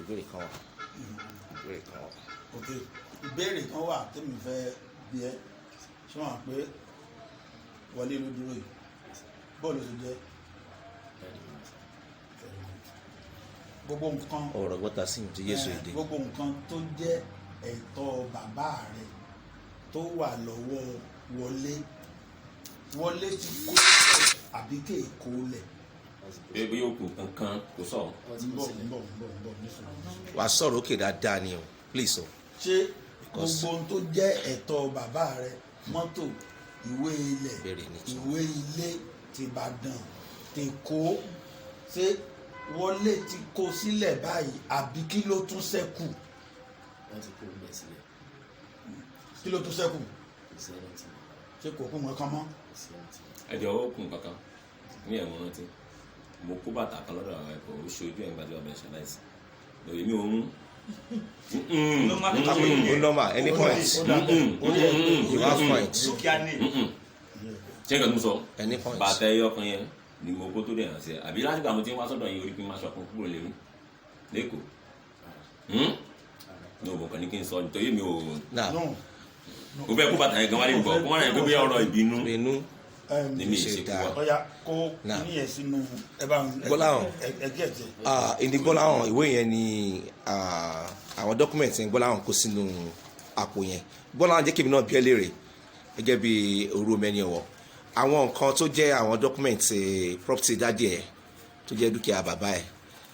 Ìbéèrè kan wà, ìbéèrè kan wà. Ok, ìbéèrè kan wà tẹ́mi fẹ́ bi ẹ́. Ṣé wọ́n pé Wọlé ló dúró yìí, bọ́ọ̀lù ṣe jẹ́? Daddy mi sir. Very good. Gbogbo nǹkan Ọ̀rọ̀ gbọ́ta sí ti Jésù èdè. Gbogbo nǹkan tó jẹ́ ẹ̀tọ́ bàbá rẹ̀ tó wà lọ́wọ́ Wọlé, Wọlé ti kó àbí kéèkó lẹ̀? Wọ́n ti kó. Pé bí yóò kù kankan kò sọ. Wọ́n ti Ń kó bọ̀, sílẹ̀. ń bọ̀, ń bọ̀, ń bọ̀, nísìnyí. Wàá sọ̀rọ̀ òkè dáadáa ni o, please o. Ṣé gbogbo ohun tó jẹ́ ẹ̀tọ́ bàbá rẹ̀, mọ́tò, ìwé ilẹ̀, Ìbéèrè ní ìtumọ̀. ìwé ilé tìbàdàn, tèkó, ṣé Wọlé ti kó sílẹ̀ báyìí àbí kí ló tún ṣẹ́kù? Wọ́n ti kó gbogbo ẹ̀ sílẹ̀. Kí ló tún ṣẹ́kù? Kò sí anything. Ṣé kò kún nǹkan mọ́? Kò sí anything. Ẹ jọ̀wọ́, ó kù kankan ní ẹ̀wọ̀n rántí. Mo kó bàtà kan lọ́dọ̀ àwọn ẹ̀kọ́, ó ṣojú ẹ̀ nígbà tí wọ́n bẹ̀ ṣaláìsí lórí mi òun. Ó normal, any point. You have point. Dúkìá ní. Ṣé nǹkan tó ń sọ? Any point. Bàtà ẹyọ kan yẹn ni mo kó tó dẹ̀ hàn sí ẹ, àbí láti gbà mo ti ń wá sọ́dọ̀ yín, orí pín máa ṣọkun kúrò lérú lẹ́kọ̀ọ́ ní òbò kan ní kí n sọ nítorí mi ò Now No. mo fẹ́ kó bàtà yẹn gan wálé bọ̀ kó má rẹ̀ pé bí ọ̀rọ̀ ìbínú inú ni mi ṣe ṣe kú dáa. wa. Ọ̀ya, kó Now. kíní yẹn sínú ẹ bá ń Gbọ́láhàn. Ẹ gẹ̀ tẹ̀. Ìní Gbọ́láhàn, ìwé yẹn ni, àwọn document yẹn Gbọ́láhàn kó sínú àpò yẹn. Gbọ́láhàn, jẹ́ kí èmi náà bí ẹ léèrè gẹ́gẹ́ bí òru mẹ́ni ọ̀wọ̀, àwọn nǹkan tó jẹ́ àwọn document, property daddy ẹ̀, tó jẹ́ dúkìá bàbá ẹ̀,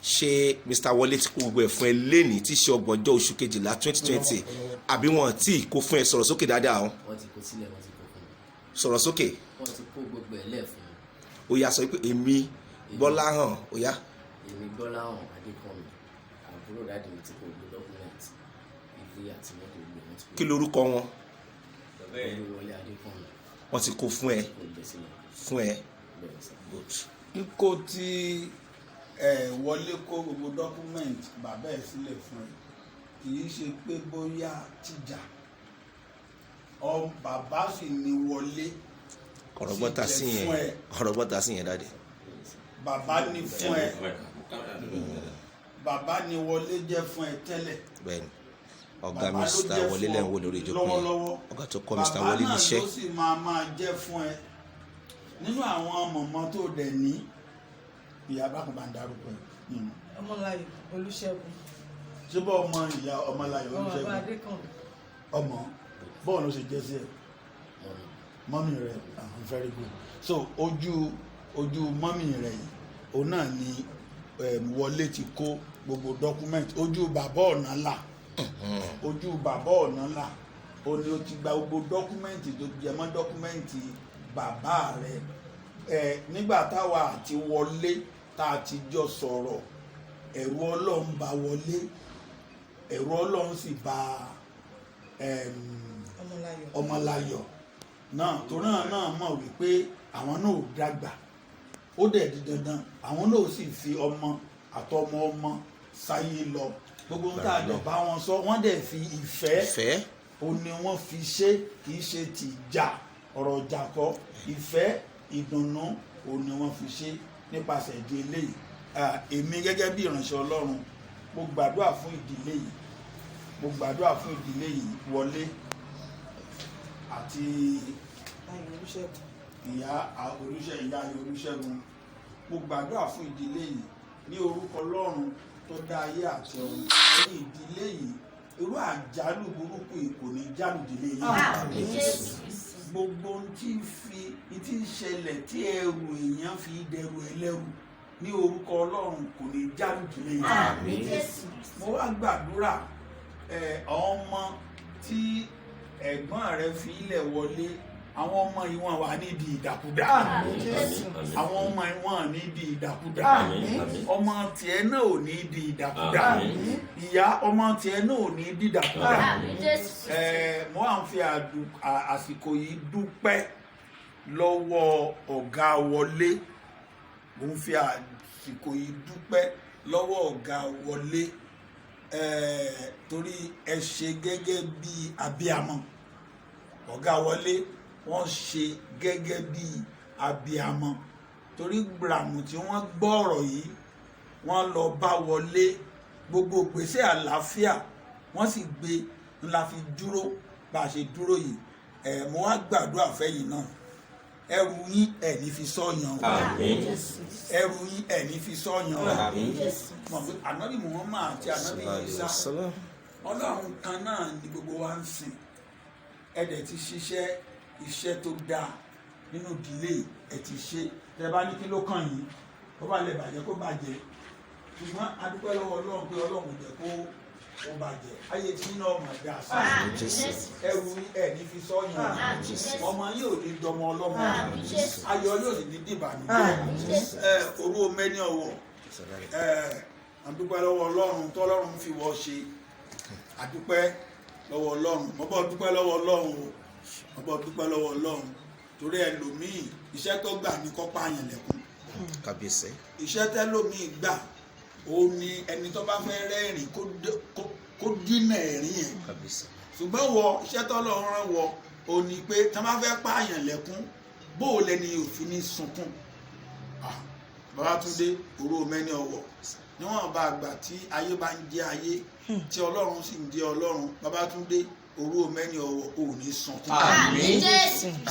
ṣé Mr. Wọlé ti kó gbogbo ẹ̀ fún ẹ lẹ́nìí tí í ṣe ọgbọ̀njọ́ oṣù kejìlá 2020, àbí wọn tí kó fún ẹ? Sọ̀rọ̀ sókè dáadáa o. Wọ́n ti kó sílẹ̀, wọ́n ti kó fún mi. Sọ̀rọ̀ sókè. Wọ́n ti kó gbogbo ẹ̀ lẹ̀ fún mi. Ó yá, sọ pé èmi Gbọ́láhàn, ó yá. Èmi Gbọ́láhàn Adékànmí, àbúrò daddy mi, ti kó gbogbo document ilé àti mọ́tò, gbogbo wọn ti kó. Kí lorúkọ wọn? Olúwọlé Adékànmí. Wọ́n ti kó fún ẹ? Kó gbogbo ẹ̀ sílẹ̀. Fún ẹ? Bẹ́ẹ̀ sir. Good. Kíkó tí ẹ Wọlé kó gbogbo document bàbá ẹ̀ sílẹ̀ fún ẹ, kì í ṣe pé bóyá tìjà ọ bàbá sì ní Wọlé Ọ̀rọ̀ gbọ́ta sí sì jẹ́ yẹn. fún ẹ. Ọ̀rọ̀ gbọ́ta sí yẹn, daddy. Bàbá ní fún ẹ, bàbá ní Wọlé jẹ́ fún ẹ tẹ́lẹ̀. Bẹ́ẹ̀ni, ọ̀gá. Bàbá ló Mr. jẹ́ Wọlé fún lẹ́ ń ọ wò lórí ìjókòó yẹn. lọ́wọ́lọ́wọ́. Ọ̀gá tó kọ́ Mr. Bàbá Wọlé náà níṣẹ́. ló sì máa jẹ́ fún ẹ. Nínú àwọn mọ̀mọ́ tó dẹ̀ ní, ìyá bákan bá ń darúkọ ẹ nínú. Ọmọláyọ̀ Olúṣẹ́gun. Ṣé bọ́ ọmọ ìyá Ọmọláyọ̀ Ọmọ bàbá Olúṣẹ́gun? Adékànmí. Ọmọ bọ́ọ̀ ló ṣe jẹ́ sí ẹ? Mummy. Mummy rẹ̀, ah, very good. So ojú mummy rẹ̀ yìí, òun náà ni Wọlé ti kó gbogbo document. Ojú bàbá ọ̀nà là, ojú bàbá ọ̀nà là, ó ní ó ti gba gbogbo document tó jẹ mọ́ document bàbá rẹ̀. Ẹ nígbà táwa àti Wọlé tá a ti jọ sọ̀rọ̀, ẹ̀rù Ọlọ́run bá Wọlé, ẹ̀rù Ọlọ́run sì bá Ọmọláyọ̀. Ọmọláyọ̀ náà, torí náà mọ̀ wípé àwọn náà ò dàgbà, ó dẹ̀ di dandan àwọn náà ó sì fi ọmọ àtọmọ ọmọ sáyé lọ. Gbogbo ohun tá a dẹ̀ bá wọn sọ, wọ́n dẹ̀ fi ìfẹ́ ìfẹ́ ó ní wọ́n fi ṣe. Kì í ṣe ti ìjà, ọ̀rọ̀ ìjà kọ́, ìfẹ́, ìdùnnú ó ní wọ́n fi ṣe. Nípasẹ̀ ìdí eléyìí, èmi gẹ́gẹ́ bí ìránṣẹ́ Ọlọ́run, mo gbàdúrà fún ìdílé yìí, mo gbàdúrà fún ìdílé yìí, Wọlé àti Ayọ̀ Olúṣẹ́gun. Ìyá Olúṣẹ́, ìyá Ayọ̀ Olúṣẹ́gun. Mo gbàdúrà fún ìdílé yìí ní orúkọ Ọlọ́run tó dá ayé àti ọ̀run. Ẹ̀yin ìdílé yìí, irú àjálù burúkú yìí kò ní jálù ìdílé yìí. Àmín Jésù Kristi. Gbogbo ohun tí ń fi tí ń ṣẹlẹ̀ tí ẹrù èèyàn fi dẹrù ẹlẹ́rù, ní orúkọ Ọlọ́run, kò ní jálù ìdílé yìí. Àmín Jésù Kristi. Mo wá gbàdúrà, ẹ àwọn ọmọ tí ẹ̀gbọ́n rẹ fi ilẹ̀ wọlé, àwọn ọmọ yìí, wọn wà nídìí ìdàkudà. Àmín Jésù. Àmín. Àwọn ọmọ yìí, wọn nídìí ìdàkudà. Àmín, àmín. Ọmọ tiẹ̀ náà ò ní di ìdàkudà. Àmín. Ìyá, ọmọ tiẹ̀ náà ò ní di ìdàkudà. Àmín Jésù Kristi. Ẹ mo à ń fi àsìkò yìí dúpẹ́ lọ́wọ́ ọ̀gá Wọlé. Mo ń fi àsìkò yìí dúpẹ́ lọ́wọ́ ọ̀gá Wọlé, torí ẹ ṣe gẹ́gẹ́ bí abiyamọ. Ọ̀gá Wọlé, wọ́n ṣe gẹ́gẹ́ bí abiyamọ, torí gbàmù tí wọ́n gbọ́ ọ̀rọ̀ yìí, wọ́n lọ bá Wọlé. Gbogbo gbèsè àlàáfíà wọ́n sì gbé ńlá fi dúró bá a ṣe dúró yìí. Ẹ̀ mo wá gbàdúrà fẹ́yìn náà, ẹrù yín ẹ̀ ní fi sọ́yàn o. Àmín. Ẹrù yín ẹ̀ ní fi sọ́yàn o. Àmín. Mọ̀ pé Ànábì Muhammad àti Ànábì Isa, Ọlọ́run kan náà ni gbogbo wa ń sìn. Ẹ dẹ̀ ti ṣiṣẹ́ iṣẹ́ tó dáa nínú ìdílé, ẹ ti ṣe. Tẹ bá ní kí ló kàn yín, ó bá lè bàjẹ́ kó bàjẹ́, ṣùgbọ́n a dúpẹ́ lọ́wọ́ Ọlọ́run pé Ọlọ́run ò jẹ́ kó ó bàjẹ́. Ayé tí náà mọ̀ dáa sí ẹrù yín ẹ̀ ní fi sọ́yàn. Ọmọ yín ò ní dọmọ ọlọ́mọ, ayọ̀ yóò sì ní dìbànújẹ́. Ẹ orú mẹ́ni ọ̀wọ̀, ẹ àdúpẹ́ lọ́wọ́ Ọlọ́run tọ́lọ́run fi wọ́ ṣe. Àdúpẹ́ lọ́wọ́ Ọlọ́run. Mo bọ́ dúpẹ́ lọ́wọ́ Ọlọ́run o, mo bọ́ dúpẹ́ lọ́wọ́ Ọlọ́run, torí ẹlòmíì iṣẹ́ tó gbà ní kó pààyàn lẹ́kún. Kábíyèsí. Iṣẹ́ tẹ́lòmíì gbà ó ní ẹni tó bá fẹ́ rẹ́rìn kó dínà ẹ̀rín yẹn. Kábíyèsí. Ṣùgbọ́n wọ iṣẹ́ tọ́lọ́run rán wọ ó ní pé tí wọ́n bá fẹ́ pààyàn lẹ́kún, bó o lẹni òfin ní sunkún. Ah, Babátúndé òru mẹ́ni ọ̀wọ̀, níwọ̀n bá àgbà tí ayé bá ń jẹ́ ayé, tí Ọlọ́run sì ń jẹ́ Ọlọ́run, Babátúndé òru mẹ́ni ọ̀wọ̀, ò ní sunkún. Àmín.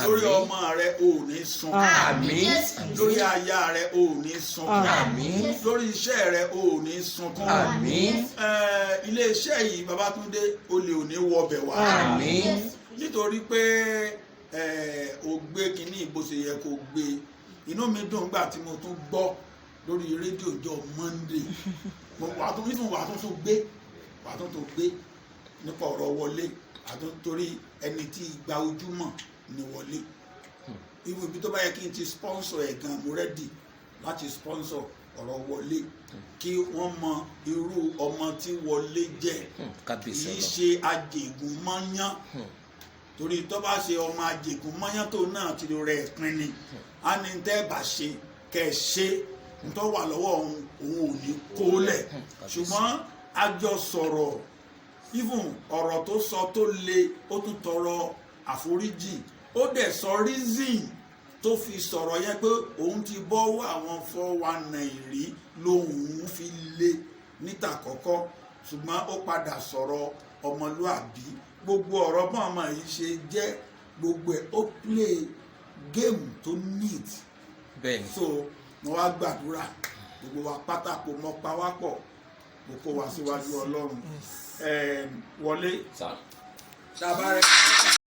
Lórí ọmọ rẹ, ò ní sunkún. Àmín. Lórí aya rẹ, ò ní sunkún. Àmín. Lórí iṣẹ́ rẹ, ò ní sunkún. Àmín. Ilé iṣẹ́ yìí, Babátúndé, olè ò ní wọbẹ̀ wá. Àmín. Nítorí pé o gbé kínní bó ṣe yẹ kó gbé. Inú mi dùn gbà tí mo tún gbọ́ lórí rédíò jọ Monday. Wà á tún wà á tún tún gbé, wà á tún tún gbé nípa ọ̀rọ̀ Wọlé àtún, torí ẹni tí gba ojúmọ̀ ni Wọlé. Irú ibi tó bá yẹ kí n ti sponsor ẹ̀ gan, mo ready láti sponsor ọ̀rọ̀ Wọlé, kí wọ́n mọ irú ọmọ tí Wọlé jẹ́. Kábíyèsí. Kì í Ọlọ́run. ṣe ajègùn mọ́yán, torí tó bá ṣe ọmọ ajègùn mọ́yán tó náà ti rẹ̀ pin ni a ní tẹ́ bá ṣe kẹ́ ẹ ṣe ntọ́ wà lọ́wọ́ òun, òun ò ní kó lẹ̀. Ṣùgbọ́n a jọ sọ̀rọ̀, even ọ̀rọ̀ tó sọ tó le, ó tún tọrọ àforíjì, ó dẹ̀ sọ reason tó fi sọ̀rọ̀ yẹn pé òun ti bọ́wọ́ àwọn 419 rí lòun fi lé níta kọ́kọ́, ṣùgbọ́n ó padà sọ̀rọ̀ ọmọlúàbí. Gbogbo ọ̀rọ̀ bọ́n ọmọ yìí ṣe jẹ́, gbogbo ẹ̀ ó play game tó neat. Bẹ́ẹ̀ni. So mo wá gbàdúrà gbogbo wa pátákó mọ́ pawápọ̀, mo kó wa síwájú Ọlọ́run. Wọlé Sir. sábàárẹ̀.